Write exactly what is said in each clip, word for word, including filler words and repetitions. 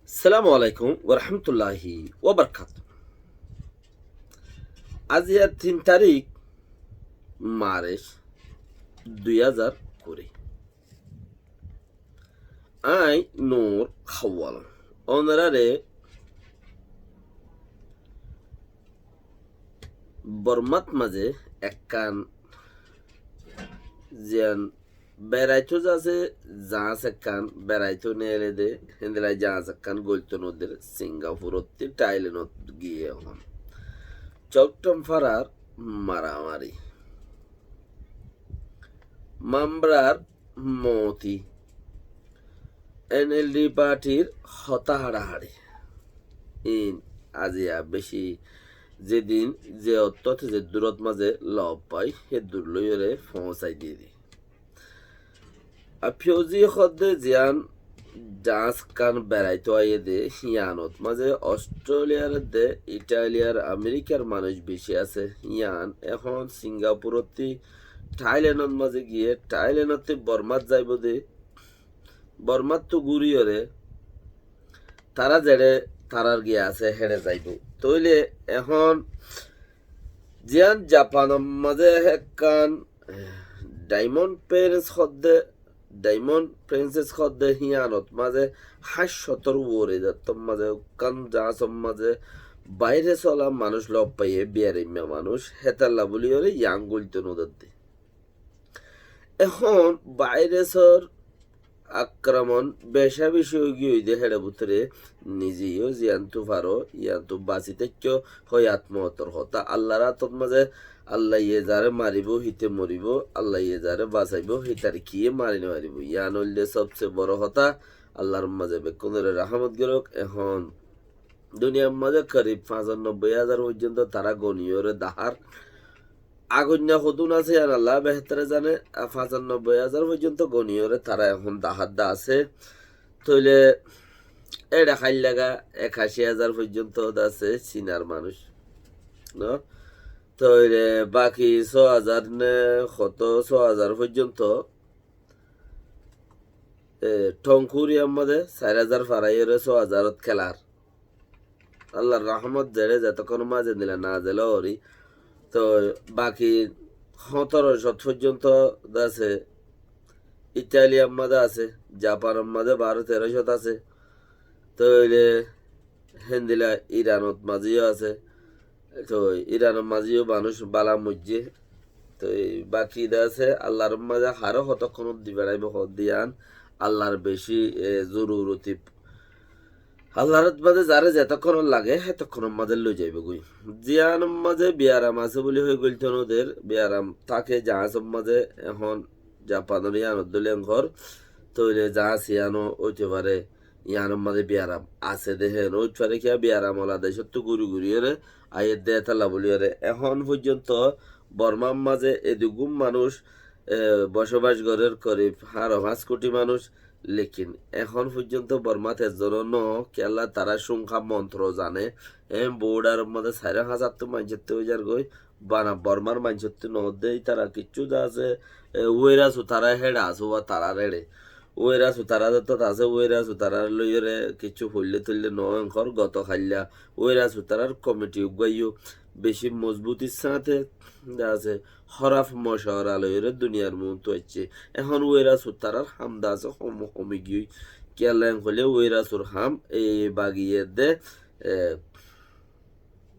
Assalamu alaikum wa rahmatullahi wa barakatuh. Aijja tin tarík March dui házar kuri. Añí Nur Hawal. Ónorare Bormát mazé ekkán ziyán beraitó zasé, zañs ekkán beraitó neelé dé, héndilla zañs ekkán goilto nodér, Singapurottí Thailenot giyé ehón. Cóktham farar maramari. Mamrar moti. En el di partir hotá haçahaçi. In aijja beci zedin ze ottót ze durot mazé lob fai, hé dur loiyóre foóñsai diyé dé. Ar fiyózi hoódde ziyán zañs ekkán beraitó aiyé dé, híyanot mazé Osthreliyar edde, Ithaliyar, Amerikar manúic beci asé. Híyan ehón Singapurottí Thailenot mazé giyé, Thailenottí Bormát zaibou dé, Bormáttu gúriyóre tará zeçé tarár giya asé héçe zaibou. Tóile ehón ziyán Japanor mazé ekkán Diamond Princess hoódde, Diamond Princess hoódde híyanot mazé háñt cótor uore zattór mazé ekkán zañsor mazé baire sola manúic lob faiyé, biyaraimma manúic, hétalla bóliyoré yián goilto nodér dé. Ehón bairasor akramon beca beci óigiyoi dé héçe bútore nize yó ziyántu faro yíantu basi táikko, hoyat mootor hotá Allar átot mazé. Allaye zaré maribóu híte moribóu, Allaye zaré basaibóu hítare kiyé mari nofaribóu. Yián óilde sobse boro hotá. Allar mazé bekkúnore rahámot gorók. Ehón duniyar mazé korib fañsanobboi házar foijjonto tará goniyóre dahár. Agoinna hodún asé yián Allah behétore zane, a fañsanobboi házar foijjonto goniyóre tará ehón dahár dé asé. Tóile éçe háillaga ekaci házar foijjonto dé asé Sinar manúic. No? Tóile baki só házar ne hoto só házar foijjonto, e, Thongkuriyar mazé sair házar faraiyóre só házarot kélar. Allar rahámot zeçé zetókkonor mazé endilla nazel óri. Toi baki hóñtoro cót foijjonto dé asé Italiyar mazé asé, Japanor mazé baró teró cót asé. Tóile héndilla Iranot mazé yó asé. Toi Iranor mazé yó manúic bála moijjé. Toi baki dé asé Allar mazé haré hotókkonot di beraibóu hoódde yián Allar beci, e, zoruroti. Allar mazé zaré zetókkonot lage hétókkonor mazé loi zaibóu goi. Ziyánor mazé biyaram asé bóli hoi goilto nodér, biyaram táke zañsor mazé, ehón Japanor yiánot dóile enkor, tóile zañs yiáno óite fare, yiánor mazé biyaram asé dé héen óit fare kiyá biyaram ola decóttu gúri gúriyóre aiyér dé hétalla bóliyoré. Ehón foijjonto Bormár mazé edugún manúic, e, bocobac gorér korib háñro fañs kuthi manúic, lekin ehón foijjonto Bormát ezzonó no, kiyólla tará cúñka montro zane, e, bodharor mazé sairó hañsattu maincóttu óizar goi, bana Bormár maincóttu noódde, ítara kiccú dé asé, e, ueras utara héçe asé, uwa tarár héçe. Ueras utara zettót asé, ueras utarar loiyóre kiccú foille toille noó enkor goto hailla. Ueras utarar komiti uggúa yó beci mozbutir sáñte dé asé, hóraf mocawara loiyóre duniyar muúntu aiccé. Ehón ueras utarar ham dé asé hom-, homi giyói. Kiyólla en hoilé uerasur ham e bagiye dé, e,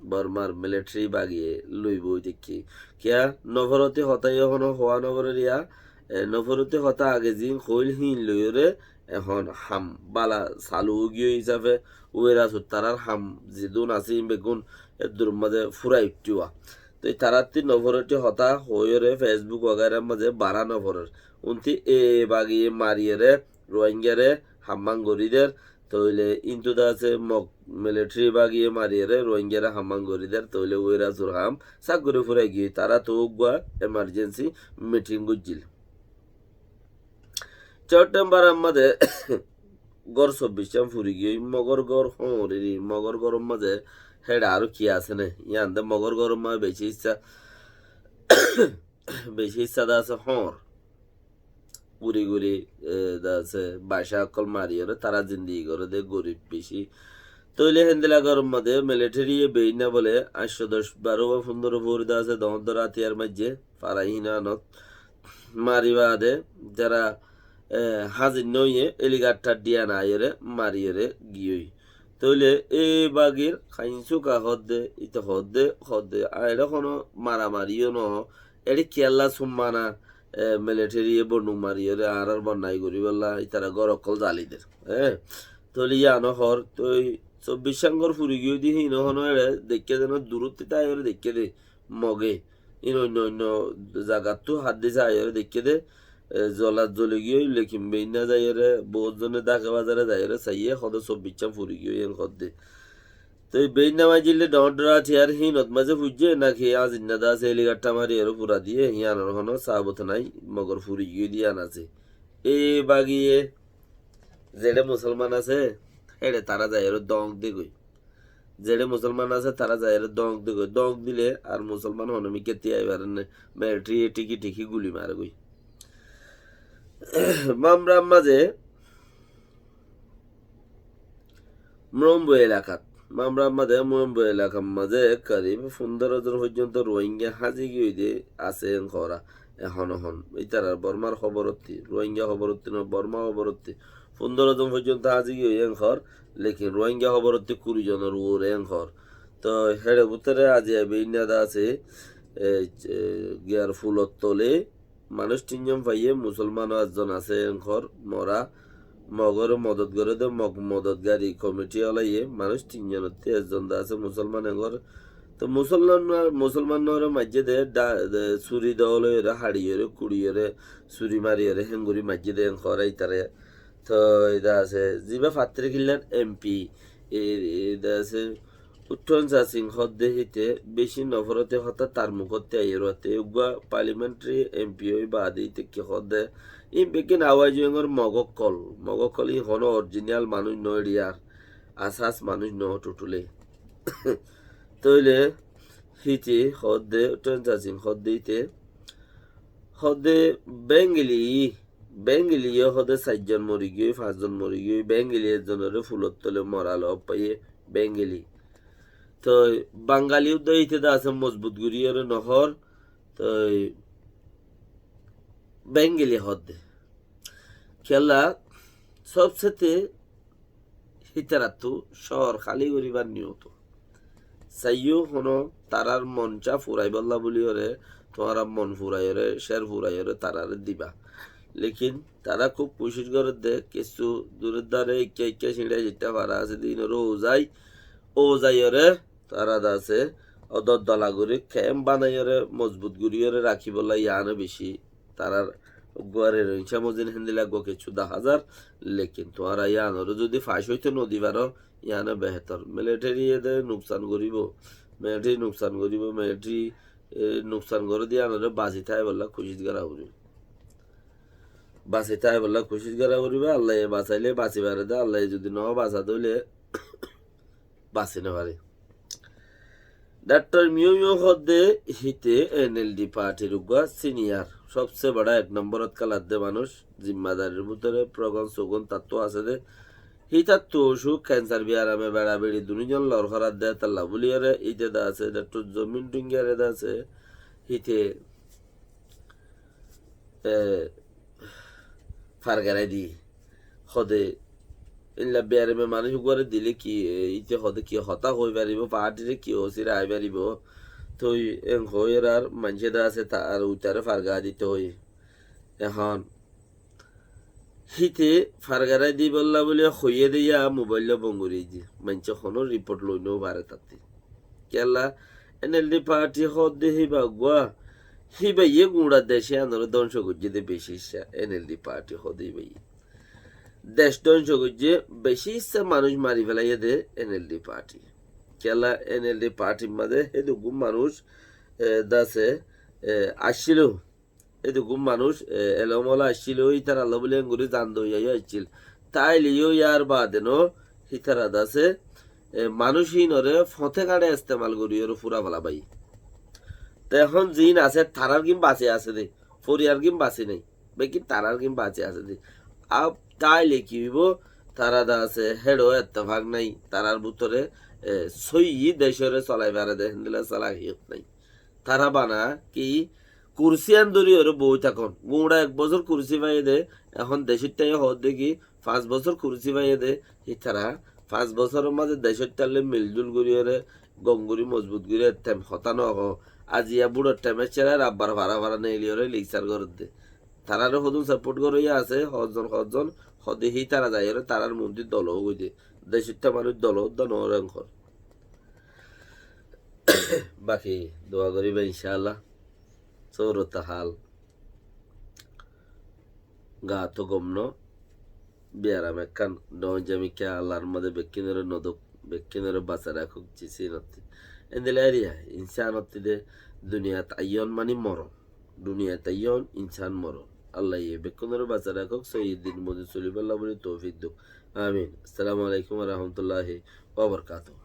Bormar militeri bagiye loibóu ói táikke. Kiyá noforoti hotá yó hono hoá noforer yá, e, noforoti hotá age ziín hoóil híin loiyóre ehón ham bála salu óigiyoi hísafe ueras uttarar ham zedún asé híin beggún eddur mazé fúrai uiththíwa. Toi tarattí noforoti hotá hoóiyore Facebook wagairar mazé bará noforer. Untí e bagiye mariyore Ruáingare hammán gorí der, tóile íntu de asé Mog militeri bagiye mariyore Ruáingare hammán gorí der, tóile uerasur ham sák gorí fúrai giyói. Tará toóu uggúa emarjensi mitin goijjíl. Cótthembar ammá de gór sobbiccán furi giyói, Mogór gór hoóñr eri, Mogór góror mazé héçe aró ki asé né? Yían de Mogór góror mazé beci issá, beci issá de asé hoóñr. guri guri, e, de asé, baca ókkol mariyóre, tará zindigi goré de gorib beci. Tóile héndilla goror mazé militariye beínna bóle añctó doc baró ba fundoro fori de asé, doñr doñr átiyar maijjé, fara hín anot mari baade, zara, e, házir noóiye, eligattár diyan aiyóre, mariyóre giyói. Tóile e bagir hainsuka hoódde, ite hoódde, hoódde, a, eçé hono maramari yó noó, eçé kiyólla summana, e, militariye bonduk mariyóre añárar bonnai goríbolla, itara gór ókkol zali der. E, tóile yíano hoór, toi sobbic cangor furi giyói de híno hono eçé deikké de noó, durótti táiyore deikké de, Moge. Ín oinno oinno zagattú haddí saiyóre deikké de, e, zolat zoli giyói, lekin beínna zaiyóre, boóut zone Dáke bazare zaiyóre saiyé, hoóde sobbic can furi giyói, en hoódde. Toi beínna maijjé le doñr doñr átiyar hínot mazé fuijjé, náki azinnada asé, eligattá mariyóre fura diyé, yíanor hono sabut nái, Mogor furi giyói de yían asé. E bagiye zeçé musolman asé, héçe tará zaiyóre dóñk degói. Zeçé musolman asé, tará zaiyóre dóñk degói. Dóñk dile ar musolman hono mikká tiyai farer né. Militariye thíki thíki guli maregói. Mamrar mazé, Mrombo elakat, Mamrar mazé, Mrombo elakar mazé karib fundoro zon foijjonto Rohingya házi giyói de asé en hoór. Ehón ehón, itarar Bormar hóborottí, Rohingya hóborottí no, Borma hóborottí, fundoro zon foijjonto házi giyói en hoór, lekin Rohingya hóborottí kuri zonor uore en hoór. Toi héçe bútore aziya beínna de asé, e, e, giyar fulor tole manúic tin zon faiyé, musolman ó ek zon asé en hoór, mora, Mogore modot goré de, Mog modotgari komiti olaye, manúic tin zonottú ek zon de asé musolman en hoór, Toi musolman, musolmanore maijjé de, da-, de, suri dóloiyore, haçiyore, kuriyore, suri mariyore, héngori maijjé de, en hoór itare. Toi de asé, ziba fattiri killar M P, e, e, de asé, Utthon Sasing hoódde híte, beci noforoti hotá tar mukótti aiyér uatte, uggúa parliamentary M P ói baade híte ki hoódde, ín beggín awaz ói engor Mog ókkol, Mog ókkol ín hono original manúic no eriyar, asas manúic no tutule. Tóile híte hoódde, Utthon Sasing hoódde híte, hoódde Bengili, Bengili yó hoódde sair zon mori giyói, fañs zon mori giyói, Bengili ek zonore fulor tole mora loi faiyé, Bengili. Toi Bangali uddá híte de asé mozbut goriyore no hoór, toi Bengili hoódde. Kiyólla, sobsete hítarattú cóor háli goríbar niyot. Saiyó hono tarár mon cá furaibólla buliyóre, tuáñra mon furaiyóre, cér furaiyóre tarare diba. Lekin tará kúb kucíc gorédde, kessú duréddáre ikká ikká ciñçá ciñçá fara asé de, ínoré ouzai, ouzaiyóre, tará de asé, ó doddola gorí kemp banaiyóre, mozbut goríyóre rakíbolla yiáno bicí. Tarár uggúa Rohingya mozin héndilla uggúa kessú daházar, lekin tuáñra yiánoré zudi fac óito nodi faró, yiáno behétor. Militariye de nuksan goríbo, militari nuksan goríbo, militari, e, nuksan gorí de yiánoré basi táibolla kucíc gorá foribó. Basi táibolla kucíc gorá foribó, Allaye basailé basi fare de, Allaye zudi no basa de óile basi no fare. Daktor Miyo Miyo hoódde híte N L D partir uggúa siniyar, sobse bora ek nomborot kéladde manúic, zimmadarir bútore progon sogon tattú asé de. Hítattú ocúk kensar biyarame beça beçi duní zon lor horadde, hétolla buliyóre híte de asé, Daktor Zomin Dhungiare de asé, híte e, fargarai di. Hode, illa biyarame manúic uggúare dile ki, e, ite hode ki hotá hoi faribó, partire ki osira ai faribó. Toi en hoiyóre ar maincé de asé tar uitare fargarai dito hoi. Ehón híte fargarai dibolla buli hoiyé de yá mobail bon gorí di. Maincé honó riport loi no fare tattí. Kiyólla N L D parti hoódde híba uggúa, híbaye guñça dec iánoré dóngco goijjé de beci issá, N L D parti hoódde híbaye. Dec dóngco goijjé, beci issá manúic mari felaiyé de N L D parti. Kiyólla N L D partir mazé héduggún manúic, e, dase, e, aiccíl. Héduggún manúic, e, elom ola aiccíl, ó ítarallá buli engorí zan doiyá yó aiccíl. Táile yó yár baade no, hítara dase, e, manúic híinoré foñté gañçe estemal goríyoré fúra fela bái. Te ehón ziín asé, tarár gín basi asé dé, foriyar gín basi nái. Bekkín tarár gín basi asé de. Ab táile ki óibo? Tará de asé, héçe ettefak nái. Tarár bútore, e, sóiyi decóre solai fare de, héndilla salahiyot nái. Tará bana ki kursi yían dóri ore boi tákon. Guñça ek bosór kursi faiyé de, ehón decór tháiye hoódde ki, fañs bosór kursi faiyé de, hítara fañs bosóror mazé decór tháille miljul gorí ore, gom gorí mozbut gorí ettem hotá no hoó. Aziya búçor thaim aiccé, rabbar fara fara neeli ore lekcar gorédde. Taráre hodún saport goróiya asé, hozzon hozzon, hode hítara zaiyóre tarár muúntu dolo ói giyé. Decór tháiye manúic dolo ódda no óre enkor. Baki dua goríba incáalla. Sórote hál. Gaa to gom no. Biyaram ekkán dhoóñr zamikká Allar mazé bekkúnore no dóuk, bekkúnore basai rakók, ji sínottí. Endilla eriya, insánottí de duniyat aiyón mani moron. Duniyat aiyón insán moron. Allaye bekkúnore basai rakók, sóiyi din mozin solibálla bóli toufik dóuk. Amin. Assalamu alaikum wa rahmatullahi wa barakatuhu.